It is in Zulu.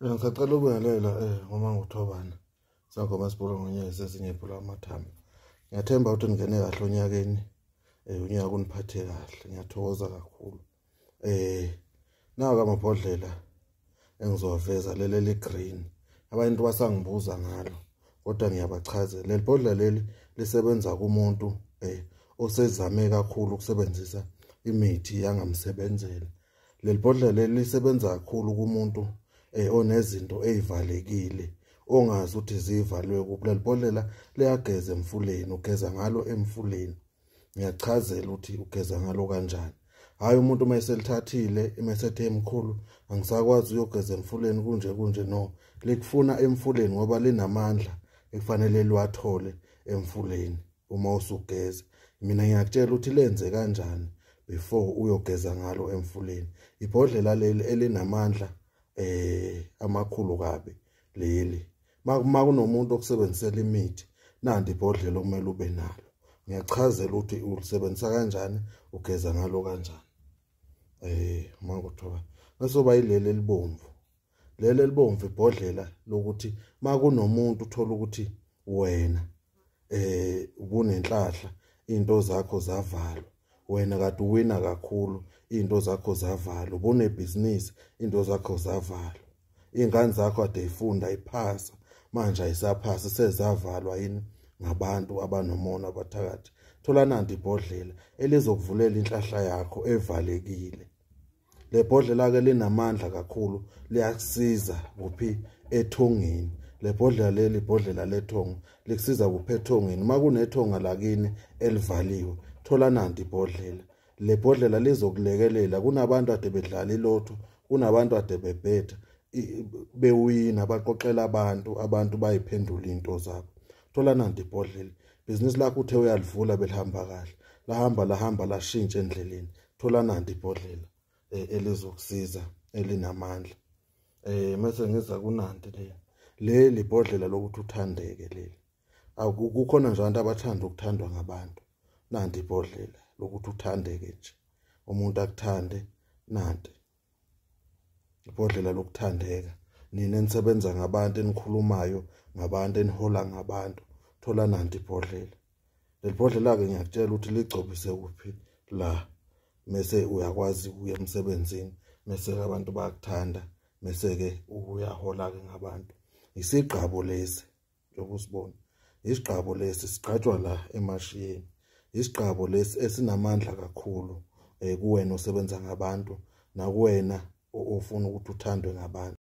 Ngisacela ukubingelela ngoba nguThobana sangoma sibhula ngonyaka sesinyephula amathambo. Ngiyathemba ukuthi ningene kahle onyakeni, unyaka uniphathe kahle. Ngiyathokoza kakhulu. Nawa amabhodlela engizowaveza, leli eli-green. Abantu basangibuza ngalo kodwa ngiyabachazela. Leli bhodlela leli lisebenza kumuntu osezame kakhulu ukusebenzisa imithi yangamsebenzela. Leli bhodlela leli lisebenza kakhulu kumuntu onezinto ezivalekile ongazi ukuthi zivalwe kuphi. Leli bhodlela liyageza emfuleni, ugeza ngalo emfuleni. Ngiyachazela ukuthi ugeza ngalo kanjani. Hayi umuntu uma eselithathile emesethe emkhulu angisakwazi uyogeza emfuleni kunje kunje, no, likufuna emfuleni ngoba linamandla ekufanele liwathole emfuleni uma usugeza. Mina ngiyakutshela ukuthi lenze kanjani before uyogeza ngalo emfuleni. Ibhodlela leli elinamandla amakhulu kabi leli. Makunomuntu okusebenzisela imithi, nanti ibhodlela okumele ube nalo. Ngiyachazela ukuthi ulisebenzisa kanjani, ugeza ngalo kanjani. Manguthoba nasoba yileli elibomvu. Leli elibomvu ibhodlela lokuthi makunomuntu uthola ukuthi wena ubunenhlahla, into zakho zavalwa, wena kade uwina kakhulu, into zakho zavalwa, ubunebhizinisi, into zakho zavalwa, ingane zakho ade ifunda iphasa, manje ayisaphasi, sezavalwa yini ngabantu abanomona abathakathi. Thola nanti ibhodlela elizokuvulela inhlahla yakho evalekile. Le bhodlela ke linamandla kakhulu, liyakusiza kuphi ethongeni. Le bhodlela leli ibhodlela lethongo, likusiza kuphi ethongeni. Uma kunethonga lakini elivaliwe, thola nanti ibhodlela. Le bhodlela lizokulekelela. Kunabantu ade bedlala ilotho, kunabantu ade bebhetha bewina, baqoqela abantu bayiphendula into zabo. Thola nanti ibhodlela. Ibhizinisi lakho uthe uyalivula belihamba kahle, lahamba lahamba lashintsha endleleni. Thola nanti ibhodlela elizokusiza elinamandla. Mase ngiza kunanti leli ibhodlela lokuthi uthandeke leli. Akukhona nje abantu abathanda ukuthandwa ngabantu. Nanti ibhodlela lokuthi uthandeke nje, umuntu akuthande. Nanti ibhodlela lokuthandeka. Nina enisebenza ngabantu, enikhulumayo ngabantu, enihola ngabantu, thola nanti ibhodlela. Leli bhodlela ke ngiyakutshela ukuthi ligcobise kuphi la, mese uyakwazi ukuya emsebenzini, mese abantu bayakuthanda, mese ke uyahola ke ngabantu. Isigqabo lesi njengoba usibona, isigqabo lesi sigqatshwa la emashiyeni. Isigqabo lesi esinamandla kakhulu kuwena osebenza ngabantu nakuwena ofuna ukuthi uthandwe ngabantu.